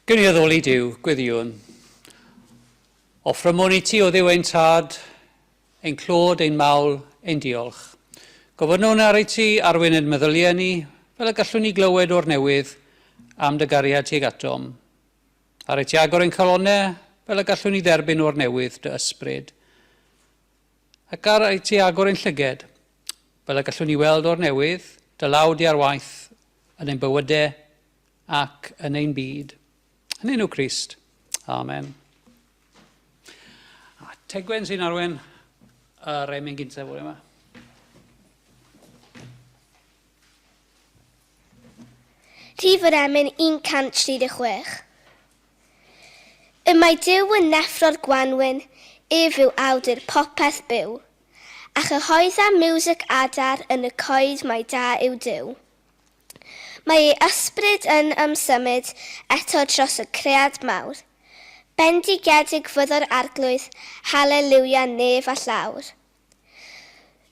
Gwn i addoli Duw, gweddïwn. Offrymwn i ti o Dduw ein Tad, ein clod, ein mawl, ein diolch. Gofynnwn ar i ti arwain ein meddyliau ni, fel y gallwn ni glywed o'r newydd am dy gariad tuag atom. Ar i ti agor ein calonnau, fel y gallwn ni dderbyn o'r newydd dy ysbryd. Ac ar i ti agor ein llyged, fel y gallwn ni weld o'r newydd dy law di ar waith yn ein bywydau ac yn ein byd. Yn enw Crist. Amen. A Tegwen sy'n arwain yr emyn gyntaf fore yma. Rhif yr emyn 136. Y mae Duw yn neffro'r gwanwyn, ef yw awdur popeth byw. A chyhoedda miwsig adar yn y coed mai da yw Duw. Mae ei ysbryd yn ymsymud eto dros y cread mawr. Bendigedig fyddo'r Arglwydd, haleliwia nef a llawr.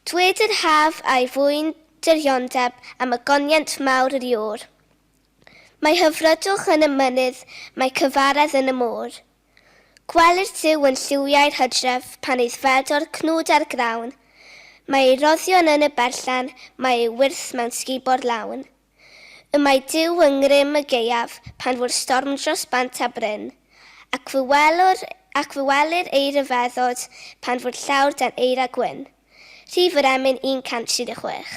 Dwed yr haf a'i fwyn diriondeb am ogoniant mawr yr Iôr. Mae hyfrydwch yn y mynydd, mae cyfaredd yn y môr. Gwelir Duw yn lliwiau'r hydref pan aeddfedo'r cnwd a'r grawn. Mae ei roddion yn y berllan, mae ei wyrth mewn sgubor lawn. Y mae Duw yng ngrym y gaeaf pan fo'r storm dros bant a bryn. Ac fe welwr, ac fe welir ei ryfeddod pan fo'r llawr dan eira gwyn. Rhif yr emyn 136.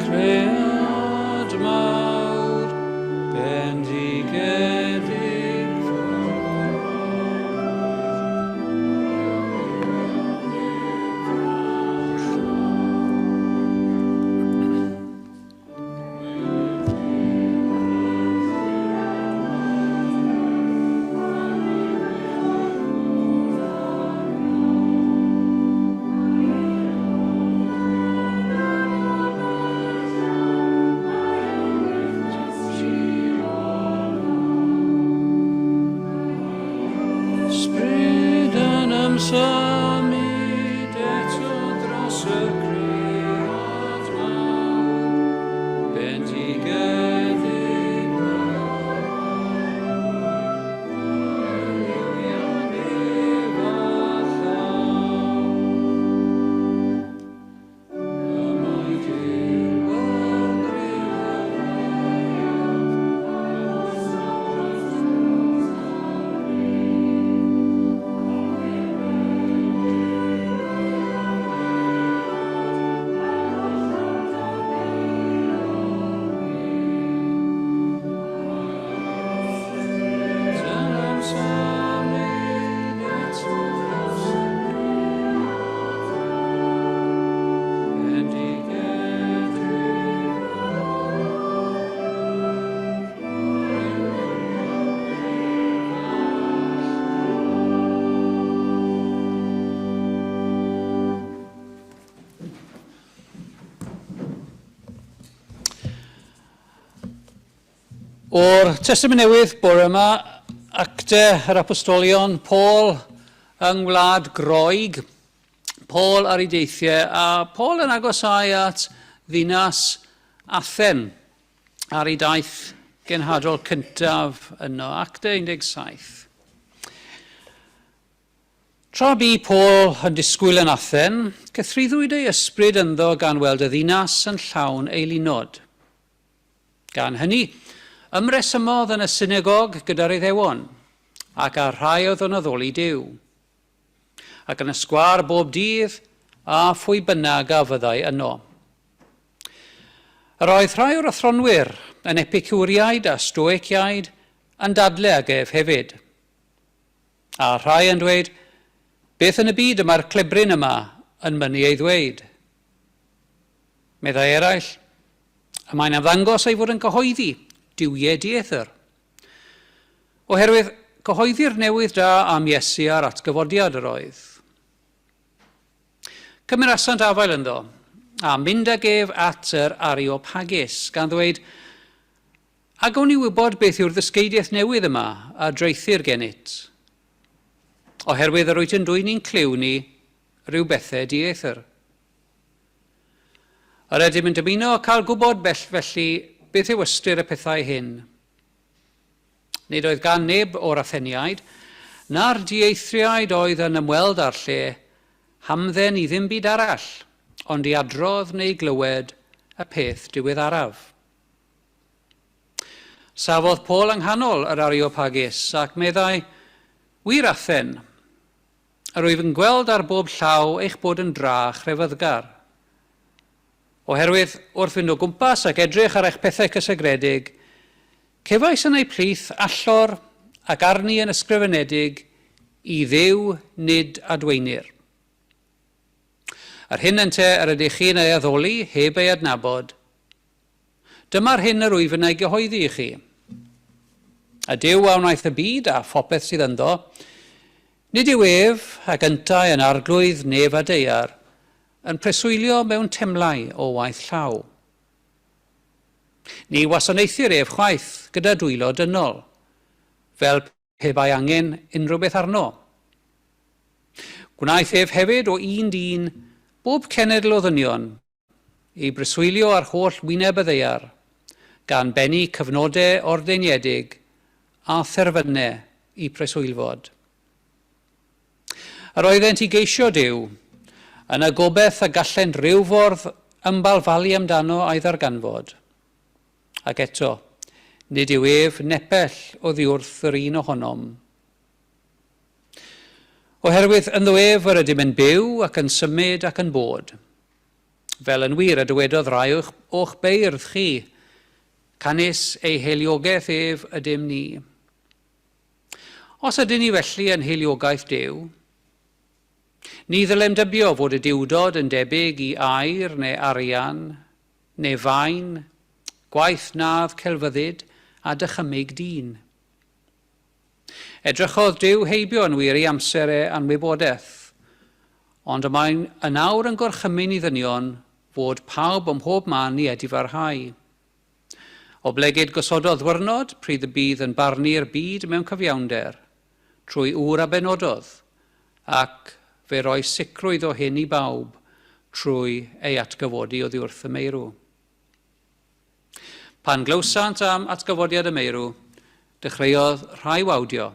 Cread mawr, bendigedig Ysbryd yn ymsymud eto dros y cread mawr, bendigedig Haleluia, nef a llawr. Y mae Duw yn O'r Testament Newydd bore yma, Acte yr Apostolion, Paul yng Ngwlad Groeg, Paul ar ei deithiau, a Paul yn agosáu at ddinas Athen ar ei daith genhadol cyntaf yno, Acte 17. Tra bu Paul yn disgwyl yn Athen, cythruddwyd ei ysbryd ynddo gan weld y ddinas yn llawn eilunod. Gan hynny, ymresymodd yn y synagog gyda'r Iddewon, ac â'r rhai oedd yn addoli Duw. Ac yn y sgwâr bob dydd, a phwy bynnag a fyddai yno. Yr oedd rhai o'r athronwyr, yn Epicuriaid a Stoiciaid, yn dadle ag ef hefyd. A rhai yn dweud, Beth yn y byd y mae'r clebryn yma yn mynnu ei ddweud? Meddai eraill, Y mae'n ymddangos ei fod yn cyhoeddi duwiau dieithr. Oherwydd cyhoeddi'r newydd da am Iesu a'r atgyfodiad yr oedd. Cymerasant afael ynddo, a mynd ag ef at yr Areopagus, gan ddweud, A gawn ni wybod beth yw'r ddysgeidiaeth newydd yma a draethir gennyt? Oherwydd yr wyt yn dwyn i'n clyw ni ryw bethau dieithr. Yr ydym yn dymuno cael gwybod bell felly beth yw ystyr y pethau hyn. Nid oedd gan neb o'r Atheniaid, na'r dieithriaid oedd yn ymweld â'r lle, hamdden i ddim byd arall, ond i adrodd neu glywed y peth diweddaraf. Safodd Paul yng nghanol yr Areopagus ac meddai, Wir Athen, yr wyf yn gweld ar bob llaw eich bod yn dra chrefyddgar. Oherwydd, wrth fynd o gwmpas ac edrych ar eich pethau cysegredig, cefais yn eu plith allor ac arni yn ysgrifenedig, I Dduw nid adweinir. Yr hyn ynte yr ydych chi'n ei addoli heb ei adnabod, Dyma'r hyn yr wyf yn ei gyhoeddi i chi. Y Duw a wnaeth y byd a phopeth sydd ynddo, nid yw ef, ac yntau yn arglwydd nef a daear, yn preswylio mewn temlau o waith llaw. Ni wasanaethir ef chwaith gyda dwylo dynol, fel pe bai angen unrhyw beth arno. Gwnaeth ef hefyd o un dyn bob cenedl o ddynion i breswylio ar holl wyneb y ddaear, gan bennu cyfnodau ordeiniedig a therfynau i preswylfod. Yr oeddent i geisio Duw, yn y gobaith y gallent rywfordd ymbalfalu amdano a'i ddarganfod. Ac eto, nid yw ef nepell oddiwrth yr un ohonom. Oherwydd ynddo ef yr ydym yn byw ac yn symud ac yn bod. Fel yn wir y dywedodd rai o'ch, o'ch beirdd chi, canys ei heiliogaeth ef ydym ni. Os ydyn ni felly yn heiliogaeth Duw, ni ddylem dybio fod y duwdod yn debyg i aur neu arian, neu faen, gwaith nadd celfyddyd a dychymyg dyn. Edrychodd Duw heibio yn wir ei amser e anwybodaeth, ond y mae'n yn awr yn gorchymyn i ddynion fod pawb ym mhob man i edifarhau. Oblegid gosododd ddwyrnod pryd y bydd yn barnu'r byd mewn cyfiawnder, trwy ŵr a benododd, ac fe roes sicrwydd o hyn i bawb trwy ei atgyfodi oddiwrth y meirw. Pan glywsant am atgyfodiad y meirw, dechreuodd rhai wawdio,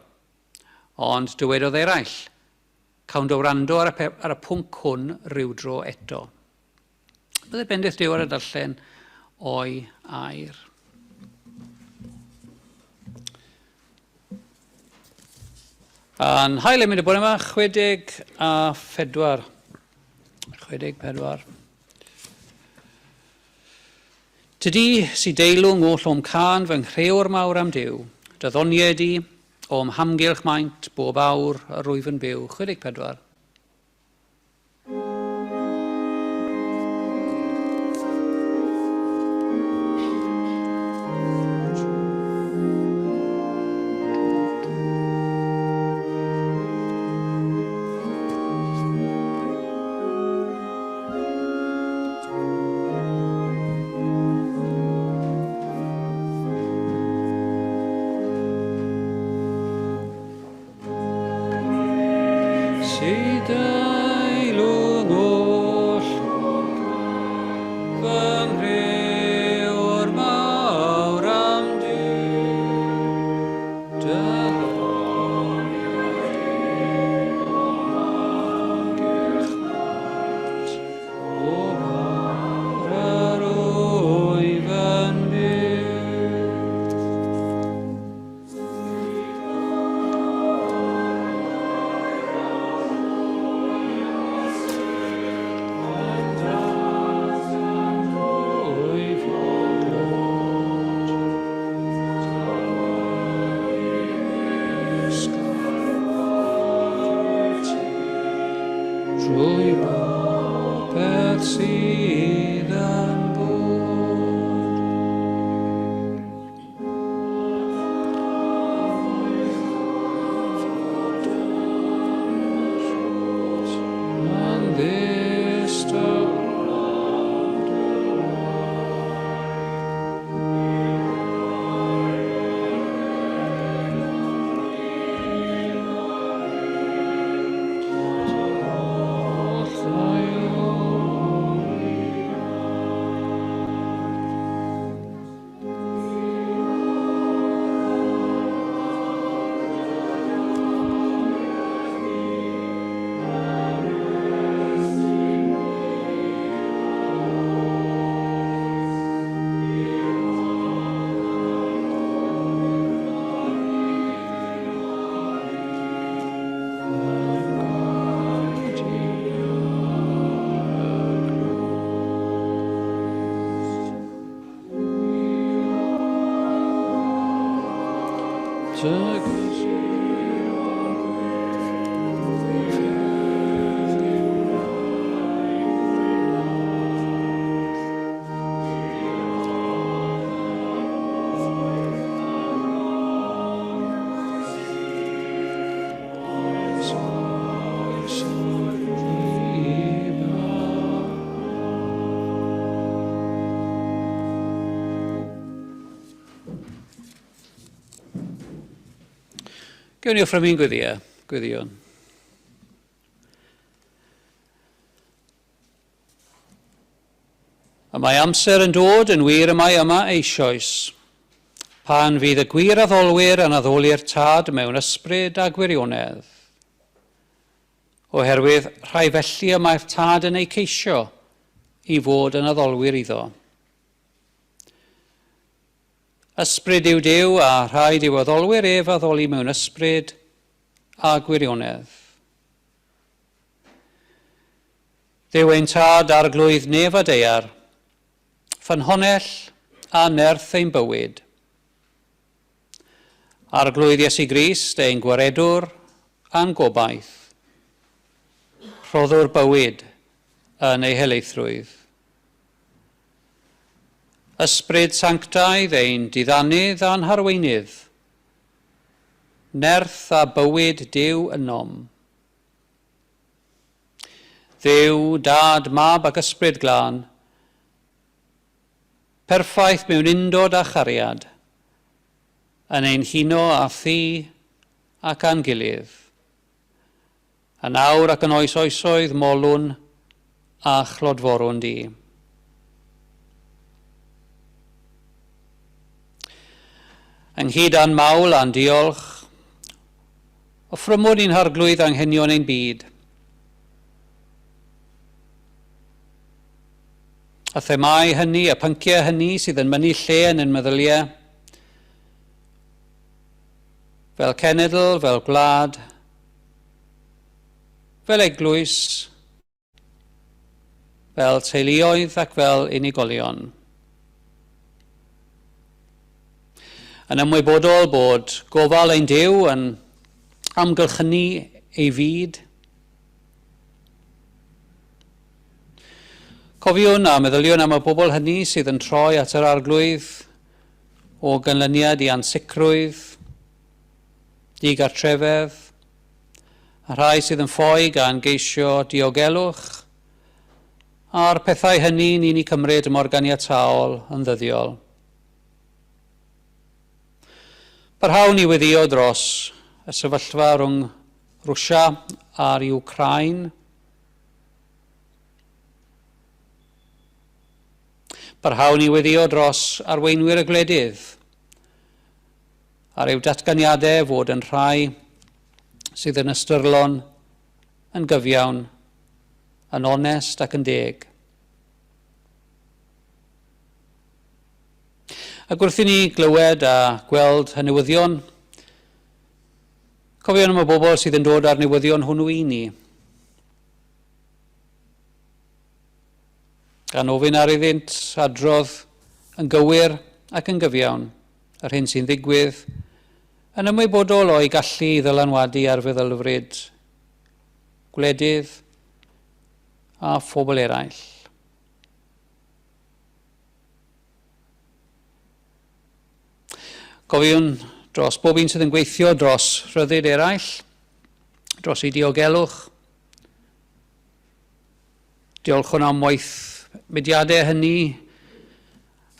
ond dywedodd eraill, Cawn dy wrando ar y, ar y pwnc hwn rywdro eto. Bydde bendith Duw ar y darllen o'i air. A'n hail emyn y bore yma, 64. 64. Tydi sy deilwng oll o'm cân fy nghrëwr mawr am Duw, dy ddoniau di, o'm hamgylch maent bob awr yr wyf yn byw. 64. Sydd deilwng oll fy nghreor mawr am Duw, dy ddoniau o'm amgylch maint, o bar yr wyf yn byw. Drwy bopeth sydd yn bod. Gewn ni offrymu'n gweddiau, gweddïon. Y mae amser yn dod, yn wir y mae yma eisoes, pan fydd y gwir addolwyr yn addoli'r Tad mewn ysbryd a gwirionedd. Oherwydd rhai felly y mae'r Tad yn eu ceisio i fod yn addolwyr iddo. Ysbryd yw Duw, a rhaid i'w addolwyr ef addoli mewn ysbryd a gwirionedd. Dduw ein Tad, Arglwydd nef a daear, ffynhonnell a nerth ein bywyd. Arglwydd Iesu Grist, ein Gwaredwr a'n gobaith, rhoddwr bywyd yn ei helaethrwydd. Ysbryd Sanctaidd, ein diddanydd a'n harweinydd, nerth a bywyd Duw ynom. Dduw, Dad, Mab ac Ysbryd Glân, Perffaith mewn undod a chariad, yn ein huno â thi ac â'n gilydd. Yn awr ac yn oes oesoedd molwn a chlodforwn di. Ynghyd â'n mawl a'n diolch, offrymwn i'n Harglwydd anghenion ein byd. Y themâu hynny, y pynciau hynny sydd yn mynnu lle yn ein meddyliau, fel cenedl, fel gwlad, fel eglwys, fel teuluoedd ac fel unigolion. Yn ymwybodol bod gofal ein Duw yn amgylchynu ei fyd, Cofiwn a meddyliwn am y bobl hynny sydd yn troi at yr Arglwydd o ganlyniad i ansicrwydd, digartrefedd, a rhai sydd yn ffoi gan geisio diogelwch, a'r pethau hynny ni'n eu cymryd mor ganiataol yn ddyddiol. Parhawn i weddïo dros y sefyllfa rhwng Rwsia a'r Iwcrain. Parhawn i weddio dros arweinwyr y gwledydd, ar eu datganiadau fod yn rhai sydd yn ystyrlon, yn gyfiawn, yn onest ac yn deg. Ac wrth i ni glywed a gweld y newyddion, cofion am y bobl sydd yn dod â'r newyddion hwnnw i ni. Gan ofyn ar iddynt adrodd yn gywir ac yn gyfiawn yr hyn sy'n ddigwydd, yn ymwybodol o'i gallu i ddylanwadu ar feddylfryd gwledydd a phobl eraill. Cofiwn dros bob un sydd yn gweithio dros rhyddid eraill, dros eu diogelwch. Diolchwn am waith mudiadau hynny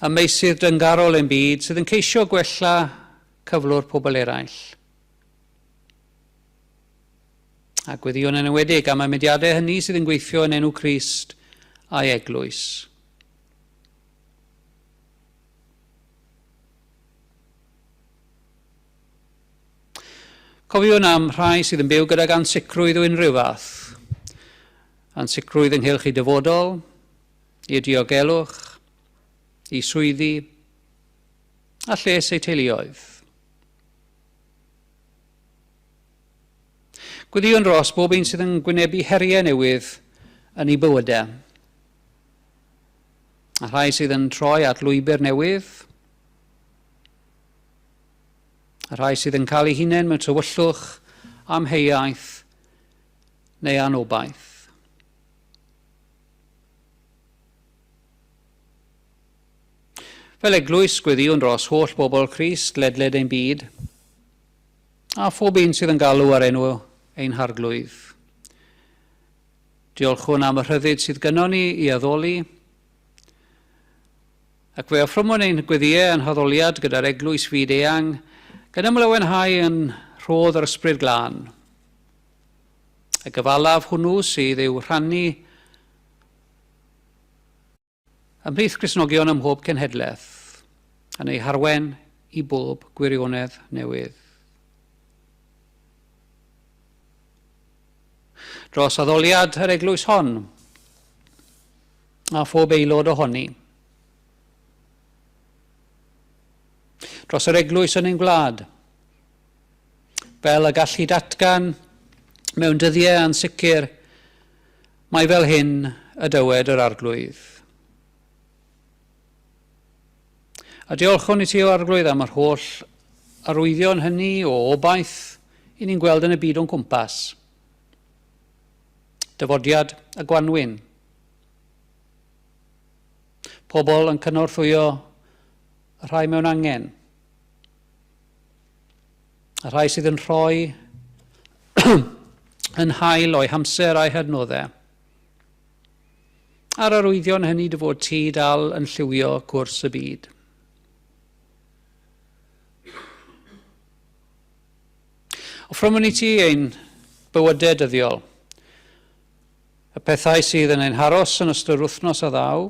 ym meysydd dyngarol ein byd sydd yn ceisio gwella cyflwr pobl eraill. A gweddïwn yn enwedig am y mudiadau hynny sydd yn gweithio yn enw Crist a'i eglwys. Cofiwn am rhai sydd yn byw gydag ansicrwydd o unrhyw fath. Ansicrwydd ynghylch eu dyfodol, eu diogelwch, eu swyddi, a lles eu teuluoedd. Gweddïwn dros bob un sydd yn gwynebu heriau newydd yn eu bywydau. A rhai sydd yn troi at lwybr newydd, a rhai sydd yn cael eu hunain mewn tywyllwch, amheuaeth neu anobaith. Fel eglwys, gweddïwn dros holl bobl Crist ledled ein byd, a phob un sydd yn galw ar enw ein Harglwydd. Diolchwn am y rhyddid sydd gynnon ni i addoli, ac fe offrymwn ein gweddïau a'n haddoliad gyda'r eglwys fyd eang, gan ymlawenhau yn rhodd yr Ysbryd Glân. Y gyfalaf hwnnw sydd i'w rhannu Ymhlith Cristnogion ym mhob cenhedlaeth, yn eu harwain i bob gwirionedd newydd. Dros addoliad yr eglwys hon, a phob aelod ohoni. Dros yr eglwys yn ein gwlad, fel y gallu datgan mewn dyddiau ansicr Mae fel hyn y dywed yr Arglwydd. A diolchwn i ti, o Arglwydd, am yr holl arwyddion hynny o obaith i ni'n gweld yn y byd o'n cwmpas. Dyfodiad y gwanwyn. Pobl yn cynorthwyo y rhai mewn angen. Y rhai sydd yn rhoi yn hael o'i hamser a'i hadnoddau. A'r arwyddion hynny dy fod ti dal yn lliwio cwrs y byd. Offrymwn i ti ein bywydau dyddiol, y pethau sydd yn ein haros yn ystod wythnos a ddaw,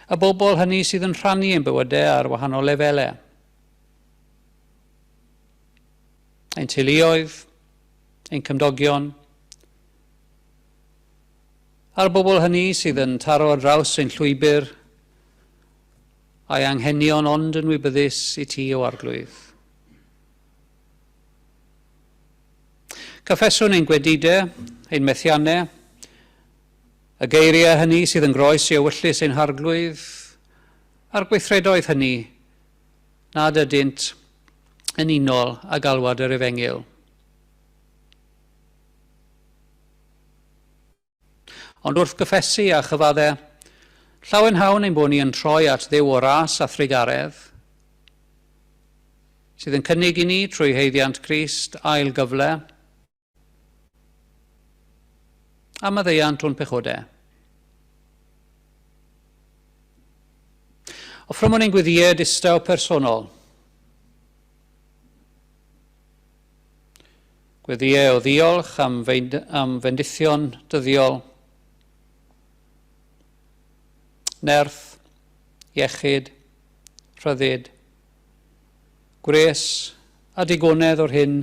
Y bobl hynny sydd yn rhannu ein bywydau ar wahanol lefelau. Ein teuluoedd, ein cymdogion, a'r bobl hynny sydd yn taro ar draws ein llwybr a'i anghenion ond yn wybyddus i ti o Arglwydd. Cyffeswn ein gwedidau, ein methiannau, Y geiriau hynny sydd yn groes i ewyllys ein Harglwydd, a'r gweithredoedd hynny nad ydynt yn unol â galwad yr Efengyl. Ond wrth gyffesu a chyfadde, llawenhawn ein bod ni yn troi at Dduw o ras a thrugaredd, sydd yn cynnig i ni trwy haeddiant Crist ail gyfle, A maddeuant o'n pechodau. Offrymwn ein gweddïau distaw personol. Gweddïau o ddiolch am, am fendithion dyddiol, nerth, iechyd, rhyddid, gwres a digonedd o'r hyn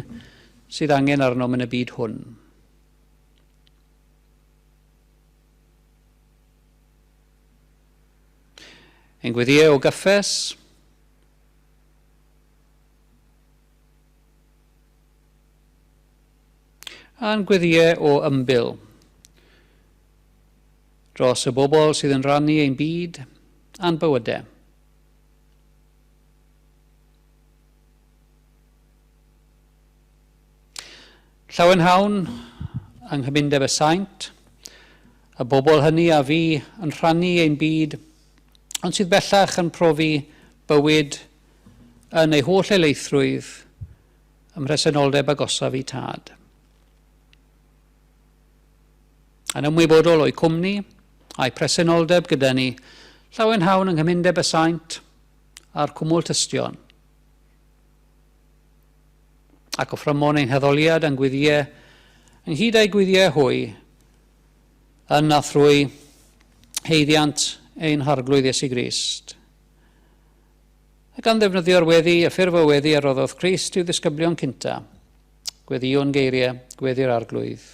sydd angen arnom yn y byd hwn. Ein gweddïau o gyffes, a'n gweddïau o ymbil dros y bobl sydd yn rhannu ein byd a'n bywydau. Llawenhawn yng Nghymundeb y Saint, y bobl hynny a fi yn rhannu ein byd, ond sydd bellach yn profi bywyd yn ei holl eleithrwydd ym mhresenoldeb agosaf i Tad. Yn ymwybodol o'i cwmni a'i presenoldeb gyda ni, llawenhawn yng Nghymundeb y Saint a'r cwmwl tystion. Ac offrymwn ein haddoliad a'n gwyddiau ynghyd â'i gwyddiau hwy, yn a thrwy haeddiant ein Harglwydd Iesu Grist. A gan ddefnyddio'r weddi, y ffurf o weddi a roddodd Crist i'w ddisgyblion cynta, gweddïwn geiriau gweddi'r Arglwydd.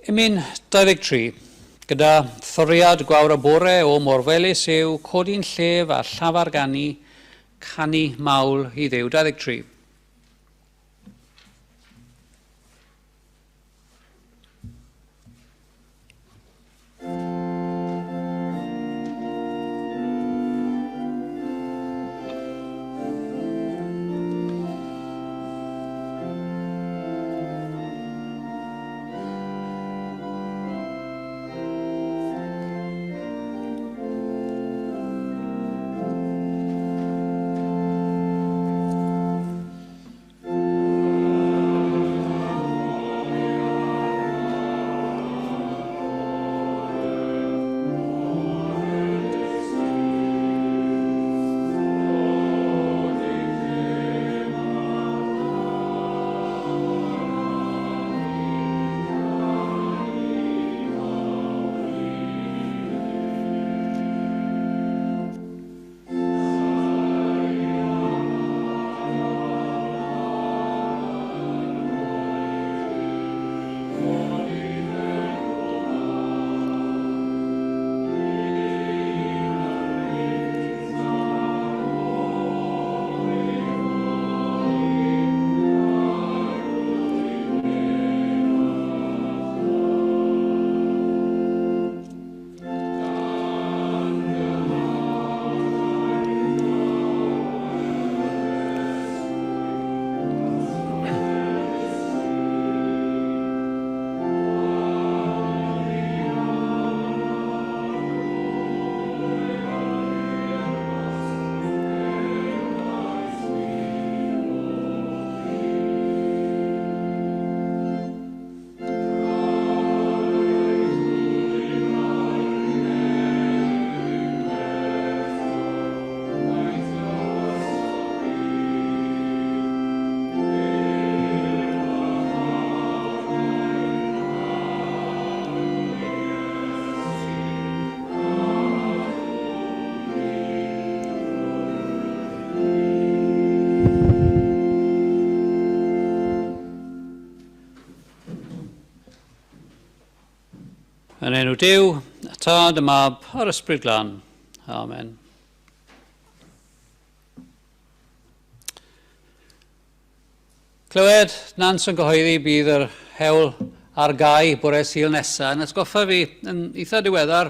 Emyn 23. Gyda thoriad gwawr y bore o mor felys yw codi'n llef a llafar ganu, canu mawl i Dduw. 23. Yn enw Duw, y Tad, y Mab, a'r Ysbryd Glân. Amen. Clywed Nance yn cyhoeddi bydd yr hewl ar gau bore Sul nesaf yn atgoffa fi yn eitha diweddar.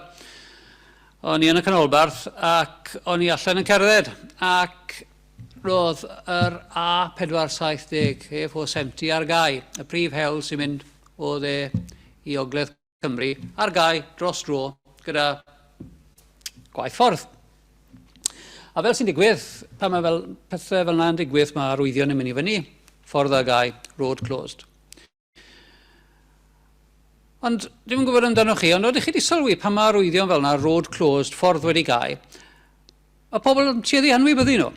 O'n i yn y canolbarth ac o'n i allan yn cerdded ac roedd yr A470, A470 ar gau, y prif hewl sy'n mynd o dde i ogledd Cymru ar gau dros dro gyda gwaith ffordd. A fel sy'n digwydd, pan mae fel, pethau fel yna'n digwydd, mae arwyddion yn mynd i fyny, ffordd ar gau, road closed. Ond ddim yn gwybod amdano chi, ond oeddech chi wedi sylwi pan mae arwyddion fel yna, road closed, ffordd wedi gau, mae pobl yn tueddu anwybyddu nhw.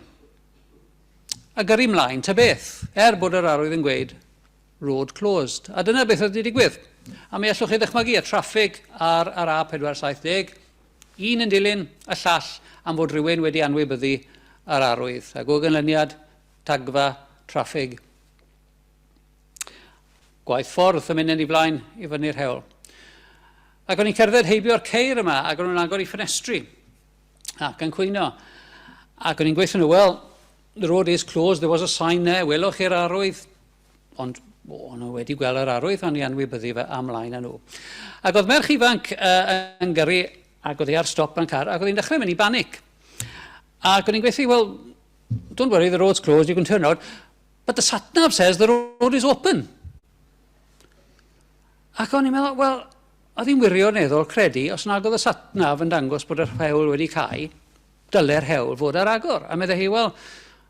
A gyrru mlaen, ta beth, er bod yr arwydd yn gweud Road closed. A dyna beth oedd wedi digwydd. A mi allwch chi ddychmygu y traffig ar yr A470, un yn dilyn y llall am fod rhywun wedi anwybyddu yr arwydd. Ac o ganlyniad, tagfa traffig. Gwaith ffordd yn mynd yn ei flaen i fyny'r heol. Ac o'n i'n cerdded heibio'r ceir yma ac o'n nhw'n agor i ffenestri ac yn cwyno. Ac o'n i'n gweithio nhw, well, the road is closed, there was a sign there, welwch chi'r arwydd, Ond o'n nhw wedi gweld yr arwydd o'n i anwybyddu fe a mlaen â nhw. Ac oedd merch ifanc uh, yn gyrru ac oedd hi ar stop yn car ac oedd hi'n dechrau mynd i banic. Ac o'n i'n gweithio, well, don't worry, the road's closed, you can turn out. But the sat-nav says the road is open. Ac o'n i'n meddwl, wel, oedd hi'n wirioneddol credu, os nag oedd y sat-nav yn dangos bod yr hewl wedi cau, dyle'r hewl fod ar agor. A meddai hi, well,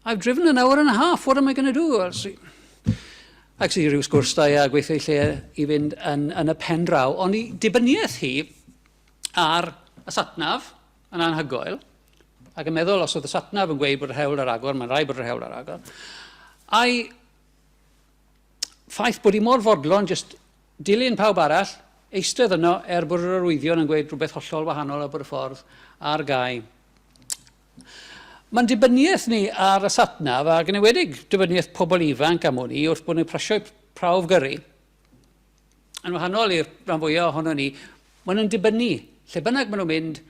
I've driven an hour and a half, what am I going to do? Well, so, ac sydd rhyw sgwrs da a gweithio i lle i fynd yn, yn y pen draw. Ond i dibyniaeth hi ar y satnaf yn anhygoel, ac yn meddwl os oedd y satnaf yn gweud bod yr hewl ar agor, mae'n rhaid bod yr hewl ar agor. A'i ffaith bod hi mor fodlon jyst dilyn pawb arall, eistedd yno er bod yr arwyddion yn gweud rhywbeth hollol wahanol a bod y ffordd ar gau. Mae'n dibyniaeth ni ar y satnaf ac yn enwedig dibyniaeth pobl ifanc am wn i wrth bod nhw'n prasio prawf gyrru. Yn wahanol i'r rhan fwyaf ohono ni, maen nhw'n dibynnu lle bynnag maen nhw'n mynd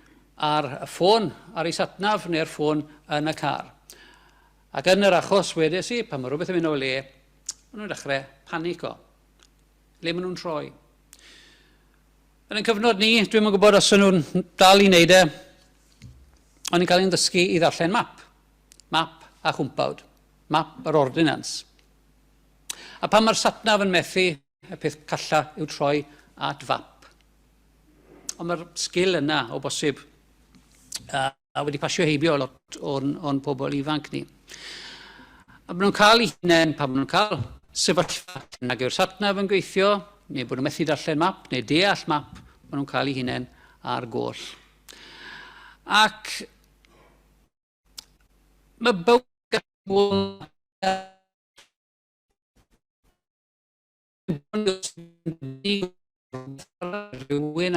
ar y ffôn, ar ei satnaf neu'r ffôn yn y car. Ac yn yr achos wedes i, pan mae rhywbeth yn mynd o'i le, maen nhw'n dechrau panico. Le maen nhw'n troi. Yn ein cyfnod ni, dwi'm yn gwybod os ydyn nhw'n dal i wneud e, ond ni'n cael ein ddysgu i ddarllen map. Map a chwmpawd. Map yr ordinance. A pan mae'r satnaf yn methu, y peth calla yw troi at fap. Ond mae'r sgil yna o bosib a wedi pasio heibio lot o'n, on pobl ifanc ni. A maen nhw'n cael eu hunain pan maen nhw'n cael sefyllfa nag yw'r satnaf yn gweithio, neu bod nhw'n methu darllen map, neu deall map, maen nhw'n cael eu hunain ar goll. Ac mae bywyd rhywun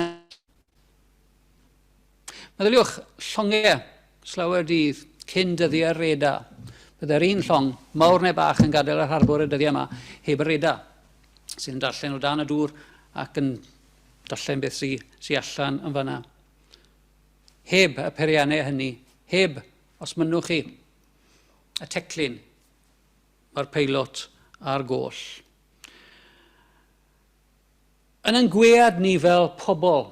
Meddyliwch, llongau slawer dydd cyn dyddiau'r reda. Byddai'r un llong, mawr neu bach, yn gadael yr harbwr y dyddiau yma heb y reda, sy'n darllen o dan y dŵr ac yn darllen beth sy'n sy allan yn fanna. Heb y periannau hynny, heb, os mynnwch chi, y teclyn Mae'r peilot ar goll. Yn ein gwead ni fel pobl,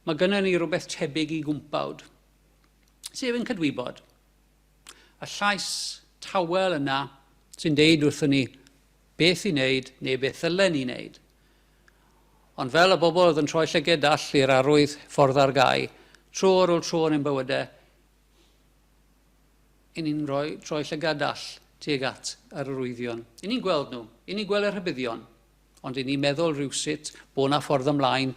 mae gynnon ni rhywbeth tebyg i gwmpawd, sef yn cydwybod. Y llais tawel yna sy'n deud wrthyn ni beth i wneud neu beth ddylen ni wneud. Ond fel y bobl oedd yn troi llyged dall i'r arwydd ffordd ar gau, tro ar ôl tro yn ein bywydau, I ni'n rhoi, troi llygad dall tuag at yr arwyddion. I ni'n gweld nhw, i ni'n gweld y rhybuddion, ond i ni'n meddwl rhywsut bod 'na ffordd ymlaen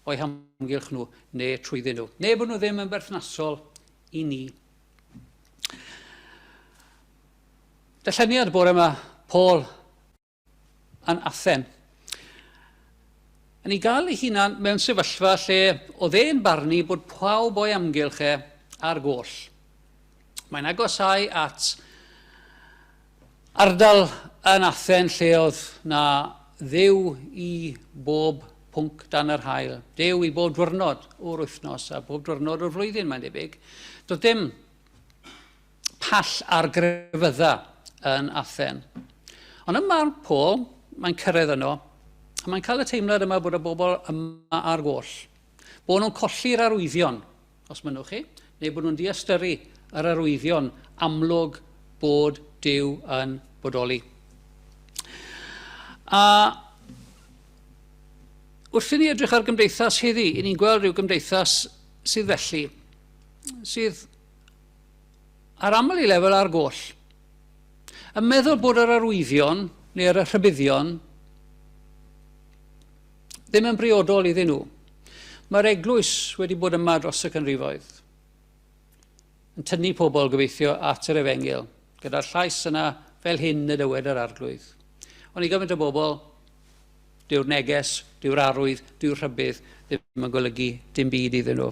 o'u hamgylch nhw neu trwyddyn nhw, neu bod nhw ddim yn berthnasol i ni. Darlleniad bore yma, Paul yn Athen. Yn ei gael ei hunan mewn sefyllfa lle oedd e'n barnu bod pawb o'i amgylch e ar goll. Mae'n agosáu at ardal yn Athen lle oedd na dduw i bob pwnc dan yr haul. Duw i bob dwrnod o'r wythnos a bob dwrnod o'r flwyddyn, mae'n debyg. Doedd dim pall ar grefydda yn Athen. Ond ym marn Paul, mae'n cyrraedd yno, a mae'n cael y teimlad yma bod y bobl yma ar goll. Bod nhw'n colli'r arwyddion, os mynnwch chi, neu bod nhw'n diystyru yr arwyddion amlwg bod Duw yn bodoli. A wrth i ni edrych ar gymdeithas heddi, i ni'n gweld rhyw gymdeithas sydd felly, sydd ar aml i lefel ar goll. Yn meddwl bod yr arwyddion neu'r rhybuddion ddim yn briodol iddyn nhw. Mae'r eglwys wedi bod yma dros y canrifoedd, yn tynnu pobl gobeithio at yr efengyl, gyda'r llais yna fel hyn y dywed yr arglwydd. Ond i gymaint o bobl, dyw'r neges, dyw'r arwydd, dyw'r rhybudd ddim yn golygu dim byd iddyn nhw.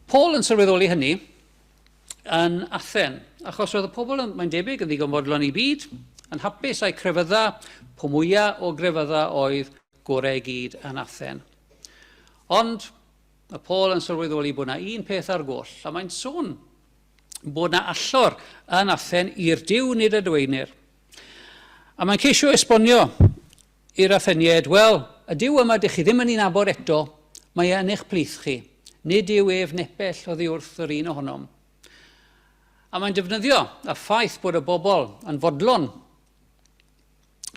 Paul yn sylweddoli hynny yn Athen, achos roedd y pobl, yn, mae'n debyg, yn ddigon fodlon i byd, yn hapus a'i crefydda, po mwyaf o grefydda oedd gorau i gyd yn Athen. Ond mae Paul yn sylweddoli bod yna un peth ar goll, a mae'n sôn bod yna allor yn Athen i'r Duw nid y dweinir. A mae'n ceisio esbonio i'r Atheniaid, wel, y Duw yma dych chi ddim yn ei nabod eto, mae e yn eich plith chi. Nid yw ef nepell oddi wrth yr un ohonom. A mae'n defnyddio y ffaith bod y bobl yn fodlon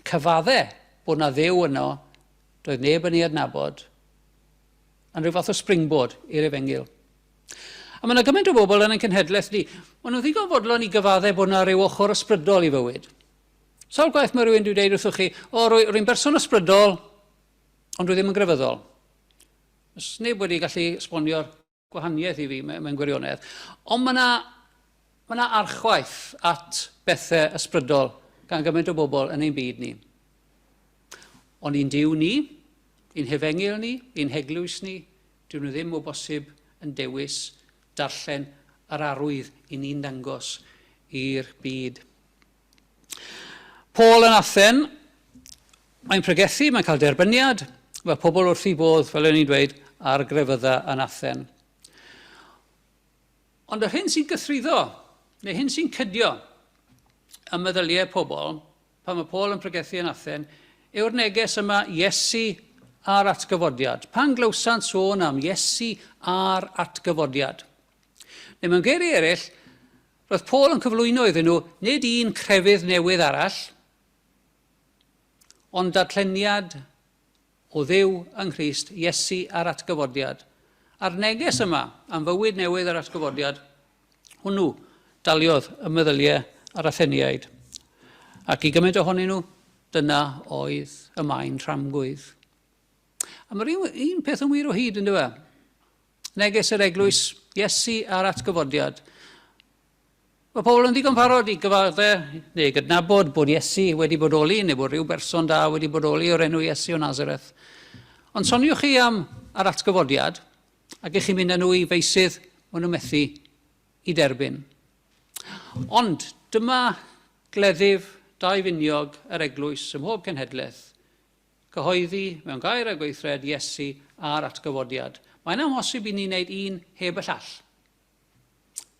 cyfadde bod na Dduw yno, doedd neb yn ei adnabod, yn rhyw fath o springboard i'r efengyl. A mae yna gymaint o bobl yn ein cenhedlaeth ni, maen nhw'n ddigon fodlon i gyfadde bod yna rhyw ochr ysbrydol i fywyd. Sawl gwaith mae rhywun wedi dweud wrthych chi, o, rwy'n berson ysbrydol, ond dwi ddim yn grefyddol. Os neb wedi gallu esbonio'r gwahaniaeth i fi mewn gwirionedd. Ond mae yna mae yna archwaith at bethau ysbrydol gan gymaint o bobl yn ein byd ni. Ond i'n Duw ni, i'n hefengyl ni, i'n heglwys ni, Dyn nhw ddim o bosib yn dewis darllen yr arwydd i ni'n dangos i'r byd. Paul yn Athen, mae'n pregethu, mae'n cael derbyniad, mae pobl wrth i bodd, fel o'n i'n dweud, ar grefydda yn Athen. Ond yr hyn sy'n gythruddo, neu hyn sy'n cydio ym meddyliau pobl, pan mae Paul yn pregethu yn Athen, yw'r neges yma Iesu a'r atgyfodiad. Pan glywsant sôn am Iesu a'r atgyfodiad. Neu mewn geiriau eraill, roedd Paul yn cyflwyno iddyn nhw nid un crefydd newydd arall, ond dadlleniad o Dduw yng Nghrist, Iesu a'r atgyfodiad. A'r neges yma am fywyd newydd a'r atgyfodiad, hwnnw daliodd y meddyliau a'r Atheniaid. Ac i gymaint ohonyn nhw, dyna oedd y maen tramgwydd. A mae'r un, un peth yn wir o hyd, yn dweud. Neges yr eglwys, Iesu a'r atgyfodiad. Mae pobl yn ddigon parod i gyfadde neu gydnabod bod Iesu wedi bodoli neu bod rhyw berson da wedi bodoli o'r enw Iesu o Nazareth. Ond soniwch chi am yr atgyfodiad ac ych chi'n mynd â nhw i feysydd maen nhw methu i derbyn. Ond dyma gleddyf daufiniog yr eglwys ym mhob cenhedlaeth, cyhoeddi mewn gair a gweithred Iesu a'r atgyfodiad. Mae'n amhosib i ni wneud un heb y llall.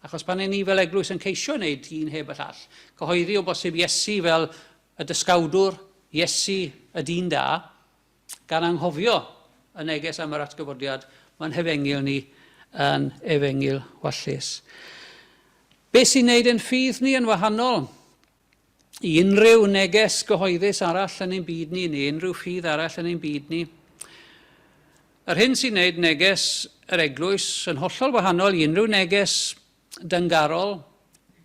Achos pan ni fel eglwys yn ceisio wneud un heb y llall, cyhoeddi o bosib Iesu fel y dysgawdwr, Iesu y dyn da, gan anghofio y neges am yr atgyfodiad, mae'n hefengyl ni yn efengyl wallus. Be sy'n neud ein ffydd ni yn wahanol i unrhyw neges gyhoeddus arall yn ein byd ni, neu unrhyw ffydd arall yn ein byd ni. Yr hyn sy'n gwneud neges yr eglwys yn hollol wahanol i unrhyw neges dyngarol,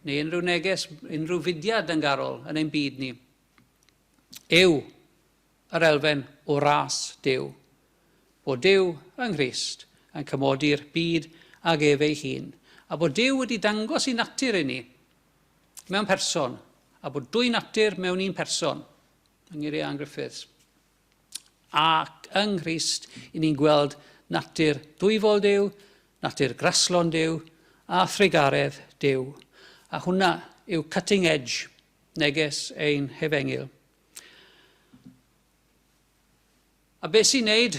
neu unrhyw neges, unrhyw fudiad dyngarol yn ein byd ni, yw yr elfen o ras Duw. Bod Duw yng Nghrist yn cymodi'r byd ag ef ei hun, a bod Duw wedi dangos ei natur i ni mewn person, a bod dwy natur mewn un person, yng ngeiriau Ann Griffiths. Ac yng Nghrist, i ni'n gweld natur dwyfol Duw, natur graslon Duw, a thrugaredd Duw. A hwnna yw cutting edge neges ein hefengyl. A beth sy'n neud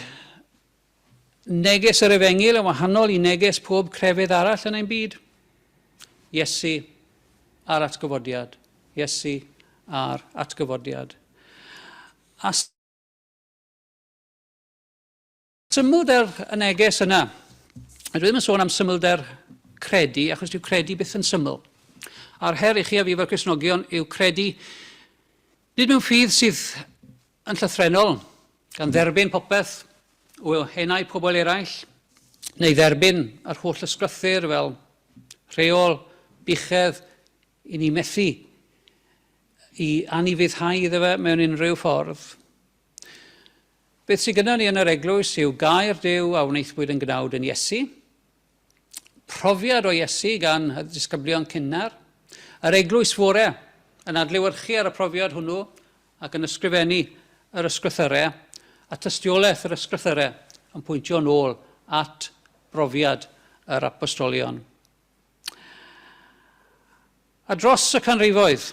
neges yr efengyl yn wahanol i neges pob crefydd arall yn ein byd? Iesu a'r atgyfodiad. Iesu a'r atgyfodiad. A symlder y neges yna. A dwi ddim yn sôn am symlder credu, achos dyw credu byth yn syml. A'r her i chi a fi fel Cristnogion yw credu nid mewn ffydd sydd Yn llythrennol, gan dderbyn popeth o henau pobl eraill, neu dderbyn yr holl ysgrythur fel rheol buchedd i ni methu i anufuddhau iddo fe mewn unrhyw ffordd. Beth sydd gyda ni yn yr eglwys yw gair Duw a wnaethpwyd yn gnawd yn Iesu, profiad o Iesu gan y disgyblion cynnar, yr eglwys fore yn adlewyrchu ar y profiad hwnnw ac yn ysgrifennu yr ysgrythyrau, a tystiolaeth yr ysgrythyrau yn pwyntio yn ôl at brofiad yr apostolion. A dros y canrifoedd,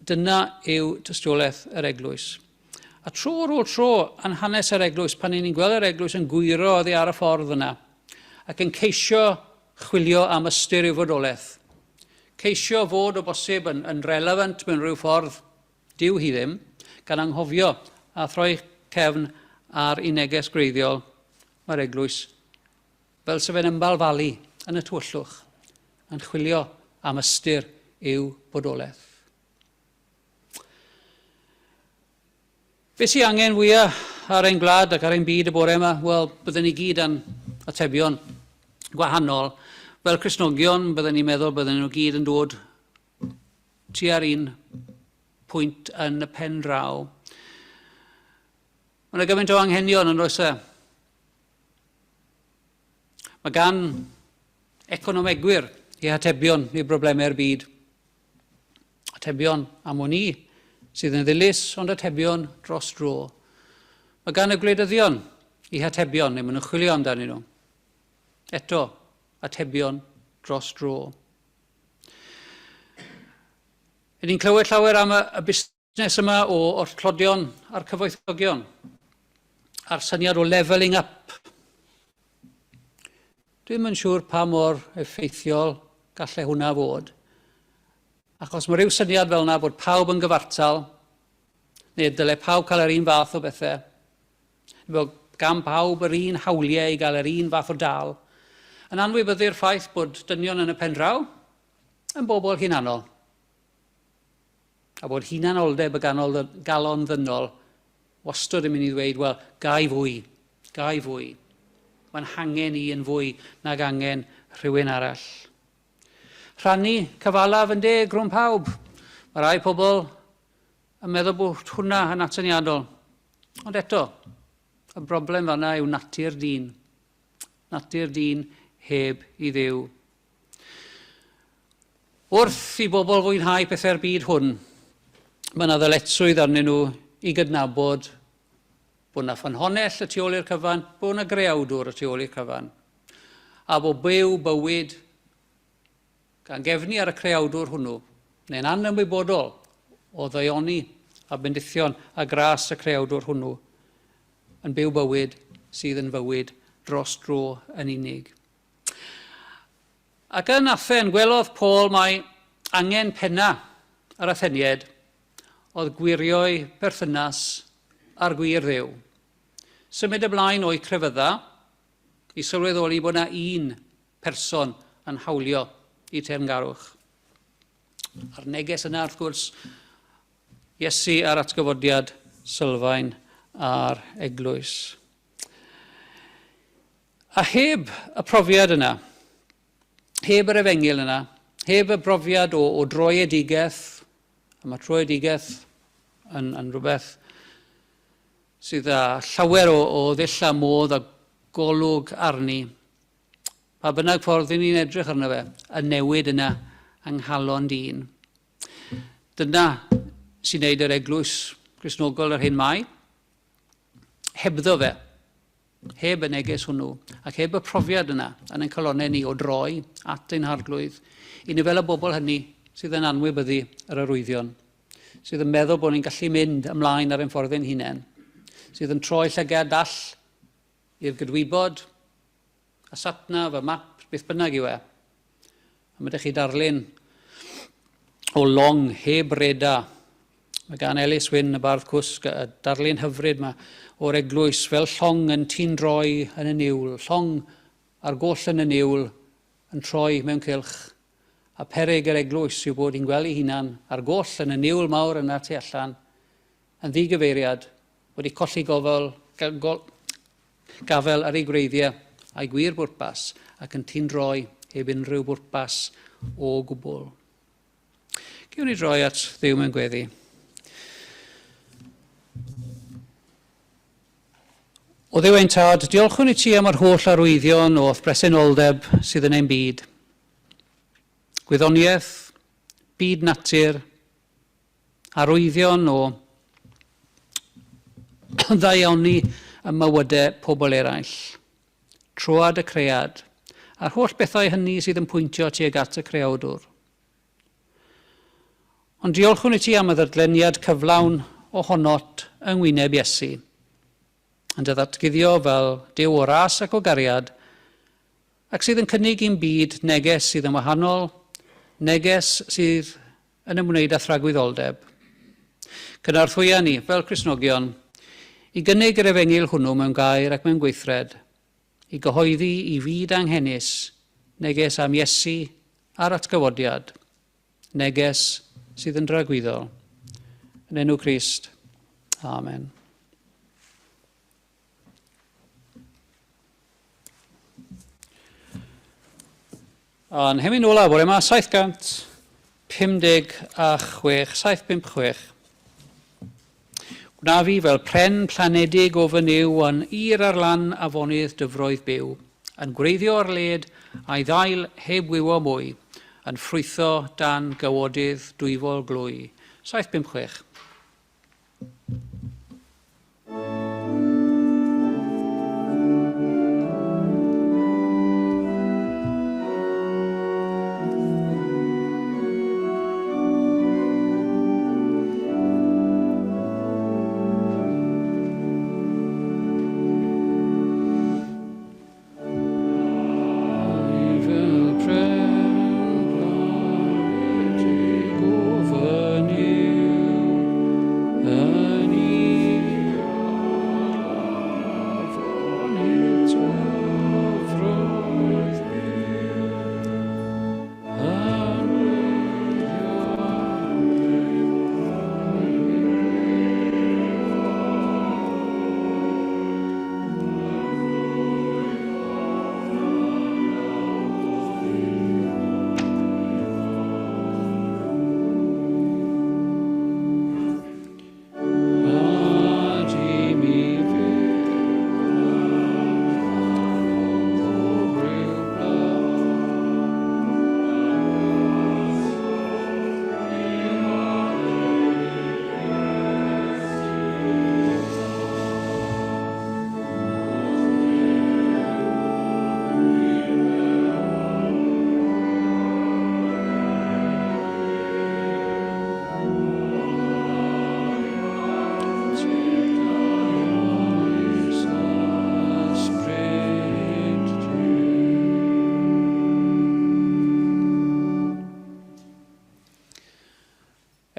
dyna yw tystiolaeth yr eglwys. A tro ar ôl tro yn hanes yr eglwys, pan ni'n gweld yr eglwys yn gwyro oddi ar y ffordd yna, ac yn ceisio chwilio am ystyr i'w fodolaeth, Ceisio fod o bosib yn, yn relevant mewn rhyw ffordd, dyw hi ddim, gan anghofio a throi cefn ar i neges gwreiddiol, mae'r eglwys fel se fe'n ymbalfalu yn y tywyllwch, yn chwilio am ystyr i'w bodolaeth. Be sy angen fwya ar ein gwlad ac ar ein byd y bore yma? Wel, bydden ni gyd â'n atebion gwahanol. Fel Cristnogion, bydden ni'n meddwl bydden nhw gyd yn dod tua'r un pwynt yn y pen draw. Mae yna gymaint o anghenion yn oes e? Mae gan economegwyr eu hatebion i broblemau'r byd. Atebion am wn i, sydd yn ddilys, ond atebion dros dro. Mae gan y gwleidyddion eu hatebion, neu maen nhw'n chwilio amdanyn nhw. Eto, atebion dros dro. Ydyn ni'n clywed llawer am y, y busnes yma o, o'r tlodion a'r cyfoethogion, a'r syniad o levelling up. Dwi'm yn siŵr pa mor effeithiol gallai hwnna fod, achos mae rhyw syniad fel yna bod pawb yn gyfartal, neu dyle pawb cael yr un fath o bethau, bod gan pawb yr un hawliau i gael yr un fath o dal, yn anwybyddu'r ffaith bod dynion yn y pen draw yn bobl hunanol, a bod hunanoldeb y ganol, galon ddynol wastod yn mynd i ddweud, wel, gai fwy, gai fwy. Mae'n hangen i yn fwy nag angen rhywun arall. Rhannu cyfalaf yn deg rhwng pawb. Mae rai pobl yn meddwl bod hwnna yn atyniadol. Ond eto, y broblem fanna yw natur dyn. Natur dyn heb i Dduw. Wrth i bobl fwynhau pethau'r byd hwn, mae yna ddyletswydd arnyn nhw i gydnabod bod yna ffynhonnell y tu ôl i'r cyfan, bod yna greawdwr y tu ôl i'r cyfan, a bod byw bywyd gan gefnu ar y creawdwr hwnnw, neu'n anymwybodol o ddaioni a bendithion a gras y creawdwr hwnnw, yn byw bywyd sydd yn fywyd dros dro yn unig. Ac yn Athen, gwelodd Paul mai angen penna yr Atheniaid oedd gwirio'u perthynas â'r gwir Dduw. Symud ymlaen o'u crefydda i sylweddoli bod yna un person yn hawlio i teyrngarwch. A'r neges yna, wrth gwrs, Iesu a'r atgyfodiad sylfaen a'r eglwys. A heb y profiad yna, heb yr efengyl yna, heb y brofiad o, o droedigaeth, a mae troedigaeth yn, yn rhywbeth sydd â llawer o, o ddull a modd a golwg arni, pa bynnag ffordd i ni'n edrych arno fe, y newid yna yng nghalon dyn. Dyna sy'n neud yr eglwys Gristnogol yr hyn mae. Hebddo fe, Heb y neges hwnnw, ac heb y profiad yna yn ein calonnau ni o droi at ein Harglwydd, i ni fel y bobl hynny sydd yn anwybyddu yr arwyddion, sydd yn meddwl bod ni'n gallu mynd ymlaen ar ein ffordd ein hunain, sydd yn troi llygad dall i'r gydwybod, a satnav, y map, beth bynnag yw e. A mae ydych chi darlun o long heb reda. Mae gan Ellis Wyn, y bardd cwsg, y darlun hyfryd yma o'r eglwys fel llong yn tîn droi yn y niwl, llong ar goll yn y niwl yn troi mewn cylch. A peryg yr eglwys yw bod hi'n gweld ei hunan ar goll yn y niwl mawr yna tu allan, yn ddigyfeiriad, wedi colli gofal, gol, gafael ar ei gwreiddiau a'i gwir bwrpas ac yn tindroi heb unrhyw bwrpas o gwbl. Gewn ni droi at Dduw mewn gweddi. O Dduw ein Tad, diolchwn i ti am yr holl arwyddion o'th bresenoldeb sydd yn ein byd. Gwyddoniaeth, byd natur, arwyddion o ddaioni ym mywydau pobl eraill, troad y cread, a'r holl bethau hynny sydd yn pwyntio tuag at y Creawdwr. Ond diolchwn i ti am y ddadleniad cyflawn ohonot yng ngwyneb Iesu, yn dy ddatguddio fel Duw o ras ac o gariad, ac sydd yn cynnig i'n byd neges sydd yn wahanol, neges sydd yn ymwneud â thragwyddoldeb. Cynorthwya ni, fel Cristnogion, i gynnig yr efengyl hwnnw mewn gair ac mewn gweithred, i gyhoeddi i fyd anghenus neges am Iesu a'r atgyfodiad, neges sydd yn dragwyddol. Yn enw Crist. Amen. A'n hemyn ola bore yma, 756, 756. Gwna fi fel pren planedig o fy Nuw yn ir ar lan afonydd dyfroedd byw, yn gwreiddio ar led a'i ddail heb wywo mwy, yn ffrwytho dan gawodydd dwyfol glwy. 756.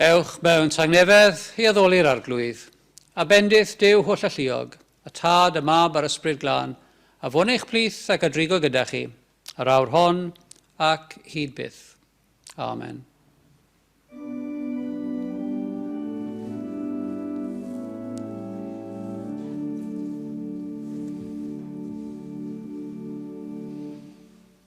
Ewch mewn tangnefedd i addoli'r Arglwydd, a bendith Duw Hollalluog, y Tad, y Mab a'r Ysbryd Glân, a fo'n eich plith ac a drigo gyda chi, yr awr hon ac hyd byth. Amen.